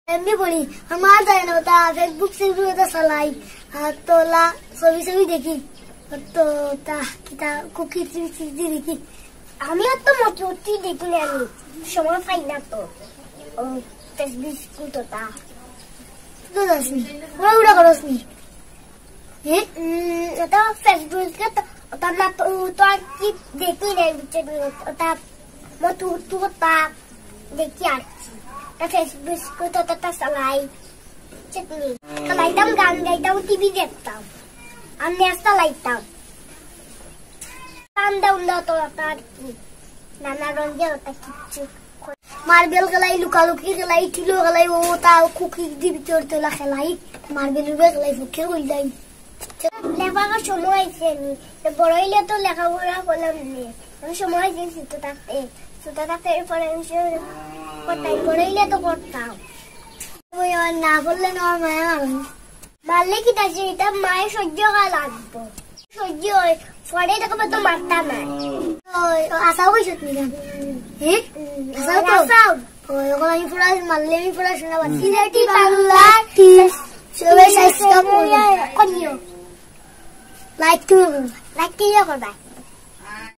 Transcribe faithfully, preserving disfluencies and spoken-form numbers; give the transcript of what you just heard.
এমনি বলি, আমার যায় না, ওটা Facebook সেগুলো ওটা চালাই। আর তো ওলা ছবি ছবি দেখি, তো তা কিতা কুকি টিভি সিজি দেখি। আমি আর তো মোটামুটি দেখি না, আমি সময় পাই না তো। ও, Facebook তো তা। তো যাসনি, ওরা ওরা করসনি। হ্যাঁ? উম, ওটা Facebook তো, ওটা না তো, ও তো আর কি দেখি না, বুঝছো নি? ওটা মোটামুটি ওটা দেখি আর কি। তা Facebook তো, তো, তো চালাই। বুঝছো নি? চালাইতাম, গান গাইতাম, টিভি দেখতাম। আর নেট চালাইতাম। গান দাম দাও তো, ওটা আর কি। নানা রঙের ওটা কিচ্ছু। মার্বেল খেলাই, লুকালুকি খেলাই, টিলো খেলাই, ও তা কুকি দি ভিতর তোলা খেলাই, মার্বেল উড়ে খেলাই, ফুকে হইলাই। লেখাপড়ার সময় আইছে নি, তো বড় হইলে তো লেখাপড়া করলাম নি। আমি সময় আইছে ছোট থাকতে, ছোট থাকতে এরপরে আমি সে করতাম, বড় হইলে তো করতাম। ওই আমার না বললে না, আমার মায়া মারবে। মারলে কি তাই, এটা মায়ের সহ্য করা লাগবো। সহ্য হয়, পরে দেখবে তো মারতা নাই। ওই, ও আশাও কইছত নি গান? হ্যাঁ? হুম, আশাও তো? আশাও। ওই, ওখানে আমি পড়া, মারলে আমি পড়াশোনা বাদ। সিলেটি বাংলা, সবাই subscribe করবেন। করিও। Like তুমিও করবা। Like তুমিও করবা।